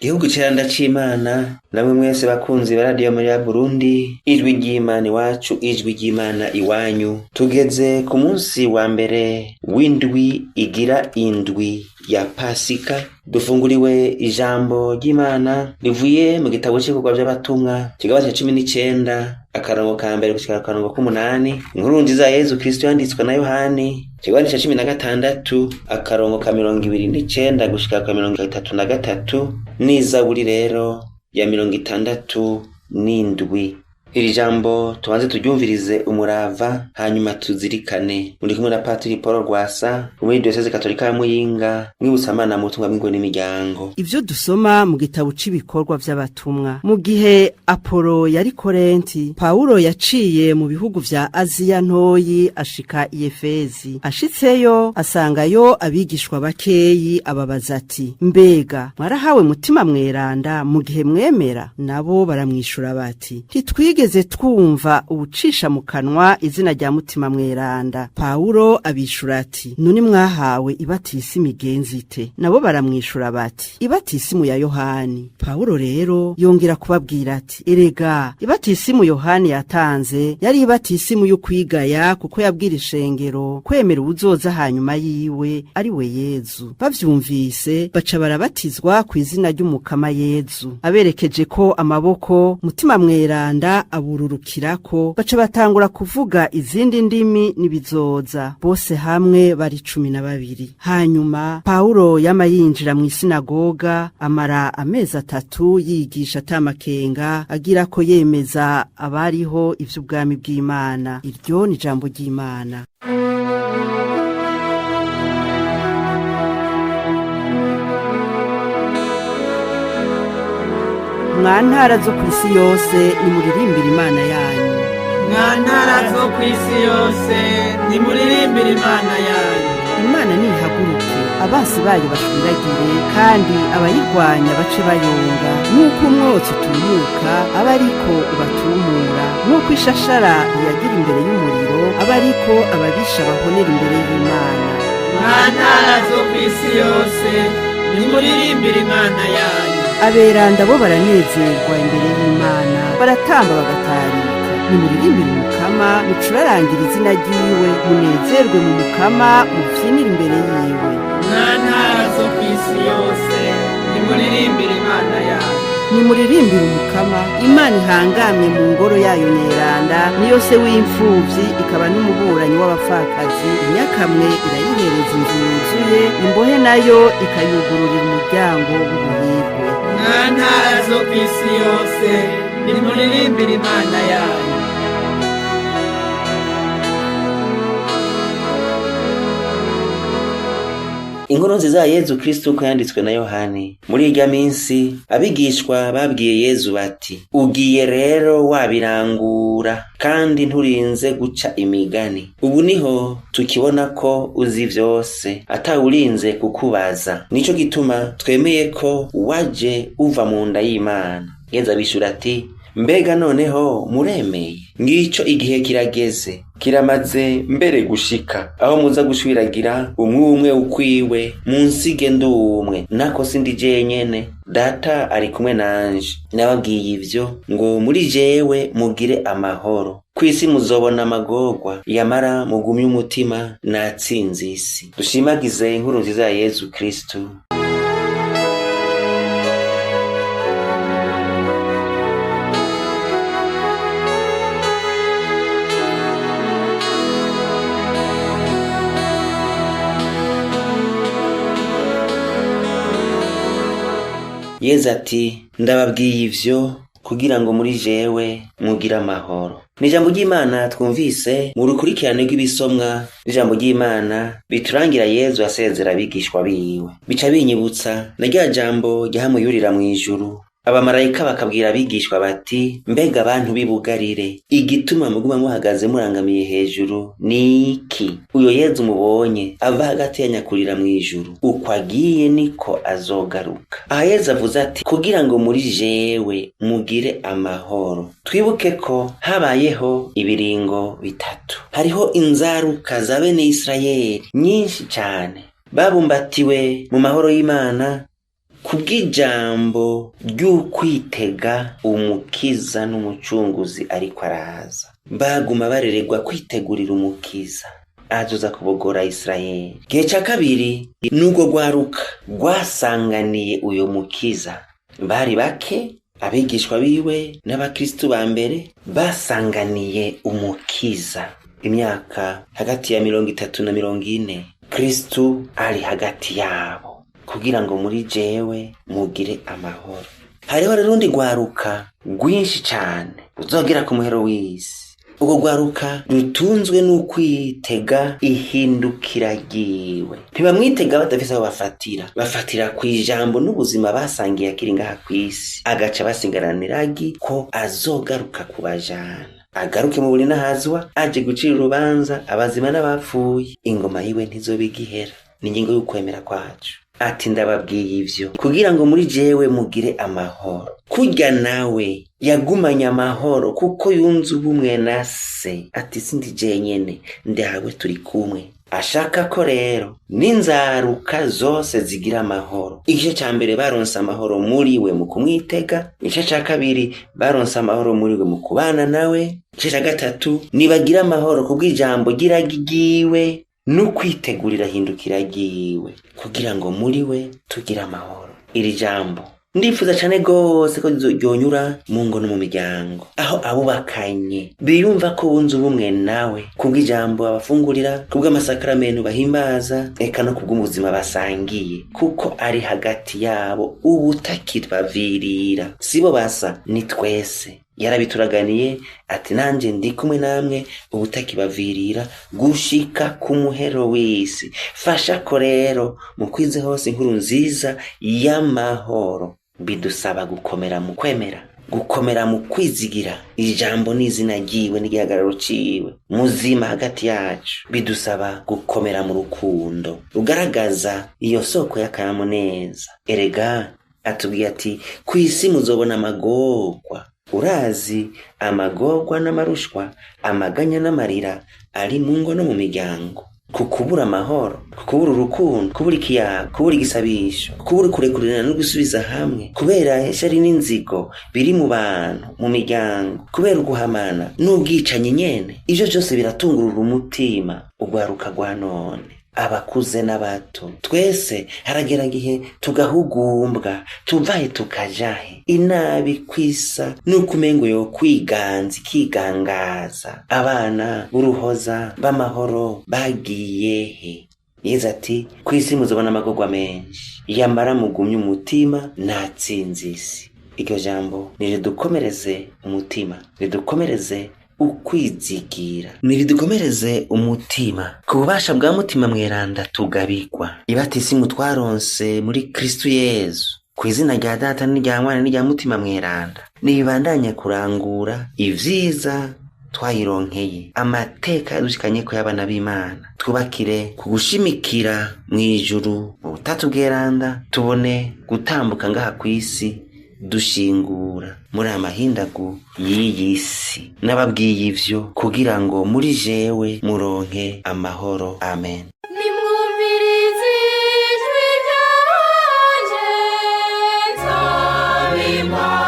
Gihugu ceranda c'Imana, namwe mwese bakunzi ba radiyo Mariya Burundi, ijwi ry'Imana iwacu, ijwi ry'Imana iwanyu. Tugeze ku munsi wa mbere w'indwi igira indwi ya Pasika. Dufunguriwe ijambo ry'Imana rivuye mu gitabo c'ibikorwa vy'abatumwa, kigabane ca 19, akarongo ka mbere gushika ku karongo k'umunani. Inkuru nziza ya Yezu Kristo yanditswe na Yohani, ikigabane ca 16, akarongo ka 29 gushika ku 33, n'izaburi rero ya 67. Iri jambo tubanze turyumvirize umurava, hanyuma tuzirikane. Muri kumwe na Patiri Paul Rwasa, muri Diyoseze Katolika ya Muyinga, mwibutsa Imana mu butumwa bw'ingo n'imiryango. Ivyo dusoma mu gitabo c'ibikorwa vy'abatumwa. Mu gihe Apolo yari Korenti, Pawulo yaciye mu bihugu vya Aziya ntoyi ashika i Efezi. Ashitseyo asangayo abigishwa bakeyi, ababaza ati: "Mbega mwarahawe mutima mweranda mu gihe mwemera?" Nabo baramwishura bati: "Ntitwigeze twumva ubucisha mu kanwa izina rya mutima mweranda." Pawulo abishura ati: "None mwahawe ibatisimu igenze ite?" Nabo baramwishura bati: "Ibatisimu ya Yohani." Pawulo rero yongera kubabwira ati: "Erega ibatisimu Yohani yatanze yari ibatisimu y'ukwigaya, kuko yabwira ishengero kwemera uwuzoza hanyuma yiwe, ari we Yezu." Bavyumvise baca barabatizwa ku izina ry'umukama Yezu. Aberekeje ko amaboko, mutima mweranda abururukirako, baca batangura kuvuga izindi ndimi n'ibizoza. Bose hamwe bari 12. Hanyuma Pawulo yama yinjira mu isinagoga, amara amezi 3 yigisha atamakenga, agira ko yemeza abariho ivy'ubwami bw'Imana. Iryo ni jambo ry'Imana. Mwa ntara zo kw'isi yose, nimuririmbire Imana yanyu. Mwa ntara zo kw'isi yose, nimuririmbire Imana yanyu. Imana nihaguruke, abansi bayo bashwiragire, kandi abayirwanya bace bayonga. Nk'uko umwotsi utumuka, aba ariko ubatumura; nk'uko ishashara iyagira imbere y'umuriro, aba ariko ababisha bahonera imbere y'Imana. Mwa ntara zo kw'isi yose, nimuririmbire Imana yanyu. Aberanda bo baranezerwa imbere y'Imana, baratamba bagatarika. Nimuririmbire umukama, mucurarangira izina ryiwe, munezerwe mu mukama, muvyinire imbere yiwe. Mwa ntara zo kw'isi yose, nimuririmbire Imana yanyu. Nimuririmbire umukama, Imana ihangamye mu ngoro yayo nyeranda, niyo se w'imfuvyi ikaba n'umuburanyi w'abapfakazi. Inyakamwe irayihereza inzu yuzuye, imbohe nayo ikayugururira umuryango w'ubuhirwe. Mwa ntara zo kw'isi yose, nimuririmbire Imana yanyu. Inkuru nziza ya Yezu Kristo uko yanditswe na Yohani. Muri irya minsi abigishwa babwiye Yezu bati: "Ugiye rero wabirangura, kandi nturinze guca imigani. Ubu niho tukibona ko uzi vyose, atawurinze kukubaza. Nico gituma twemeye ko waje uva mu nda y'Imana." Yezu abishura ati: "Mbega noneho muremeye? Ngico igihe kirageze, kiramaze mbere gushika, aho muza gushwiragira umwe umwe ukwiwe, munsige ndi umwe. Nako sindi jenyene, Data ari kumwe nanje. Nababwiye ivyo ngo muri jewe mugire amahoro. Kw'isi muzobona amagorwa, yamara mugumye umutima, natsinze isi." Dushimagize inkuru nziza ya Yezu Kristo. Yezu ati: "Ndababwiye ivyo kugira ngo muri jewe mugire amahoro." Ni ijambo ry'Imana twumvise mu rukurikirane rw'ibisomwa n'ijambo ry'Imana biturangira Yezu asezera abigishwa biwe. Bica binyibutsa na rya jambo ryahamuyurira mw'ijuru, abamarayika bakabwira abigishwa bati: "Mbega abantu b'ibugarire, igituma muguma muhagaze murangamiye hejuru ni iki? Uyo Yezu mubonye ava hagati ya nyakurira mw'ijuru, uko agiye niko azogaruka." Aha Yezu avuze ati: "Kugira ngo muri jewe mugire amahoro." Twibuke ko habayeho ibiringo bitatu. Hariho inzaruka za bene Isirayeli nyinshi cane, babumbatiwe mu mahoro y'Imana. Kubw'ijambo ry'ukwitega umukiza n'umucunguzi ariko araza. Baguma bareregwa kwitegurira umukiza azoza kubogora Isirayeli. Igihe ca kabiri n'urwo rwaruka rwasanganiye uyo mukiza. Bari bake, abigishwa biwe n'abakristu ba mbere basanganiye umukiza. Imyaka hagati ya 30 na 40 Kristu ari hagati yabo kugira ngo muri jewe mugire amahoro. Hariho rero urundi rwaruka rwinshi cane ruzogera ku muhero w'isi. Urwo rwaruka rutunzwe n'ukwitega ihindukira ryiwe. Ntibamwitega badafise aho bafatira, bafatira kw'ijambo n'ubuzima basangiye akiri ngaha kw'isi, agaca basigarana iragi ko azogaruka kubajana, agaruke mu burinahazwa aje gucira urubanza abazima n'abapfuye. Ingoma yiwe ntizoba igihera. Ni ingingo y'ukwemera kwacu. Ati ndababwiye ivyo kugira ngo muri jewe mugire amahoro. Kurya nawe yagumanye amahoro kuko yunze ubumwe na se. Ati sindi jenyene, ndawe turi kumwe. Ashaka ko rero n'inzaruka zose zigira amahoro. Igice ca mbere baronse amahoro muri we mu kumwitega, igice ca kabiri baronse amahoro muri we mu kubana nawe, igice ca gatatu nibagira amahoro kubw'ijambo ry'iragi ryiwe n'ukwitegurira hindukira ryiwe kugira ngo muri we tugire amahoro. Iri jambo ndifuza cane gose ko ryonyura mu ngo no mu miryango, aho abubakanye biyumva ko bunze ubumwe nawe kubw'ijambo abafungurira, kubw'amasakaramentu bahimbaza, eka no kubw'ubuzima basangiye, kuko ari hagati yabo ubutakitbavirira. Sibo basa, ni twese. Yarabituraganiye ati nanje ndi kumwe namwe ubutakibavirira gushika ku muhero w'isi. Fasha ko rero mukwize hose inkuru nziza y'amahoro. Bidusaba gukomera mu kwemera, gukomera mu kwizigira ijambo n'izina ryiwe n'igihagararo ciwe muzima hagati yacu. Bidusaba gukomera mu rukundo rugaragaza iyo soko y'akanyamuneza. Erega atubwiye ati kw'isi muzobona amagorwa. Urazi amagorwa n'amarushwa, amaganya n'amarira ari mu ngo no mu miryango, ku kubura amahoro, ku kubura urukundo, kubura ikiyago, kubura igisabisho, kubura kurekurirana no gusubiza hamwe, kubera ishari n'inzigo biri mu bantu, mu miryango, kubera uguhamana n'ubwicanyi nyene. Ivyo vyose biratungurura umutima urwaruka rwa none, abakuze n'abato. Twese haragera gihe tugahugumbwa, tuvahe tukajahe. Inabi kwisa nuko umengo yo kwiganza ikigangaza. Abana b'uruhoza b'amahoro bagiye he? Yezu ati kw'isi muzobona amagorwa menshi, yamara mugumye umutima, natsinze isi. Iryo jambo niridukomereze umutima, ridukomereze ukwizigira, niridukomereze umutima ku bubasha bwa mutima mweranda tugabigwa. Ibatisimu twaronse muri Kristu Yezu kw'izina rya Data n'irya Mwana n'irya Mutima mweranda nibandanye kurangura ivyiza twayironkeye, amateka yadushikanyeko y'abana b'Imana. Twubakire ku gushimikira mw'ijuru mu butatu bweranda, tubone gutambuka ngaha kw'isi dushingura muri amahindagu y'iyi si. Nababwiye ivyo kugira ngo muri jewe muronke amahoro. Amen. Nimwumvirize ijwi ryanje, nzabimpa.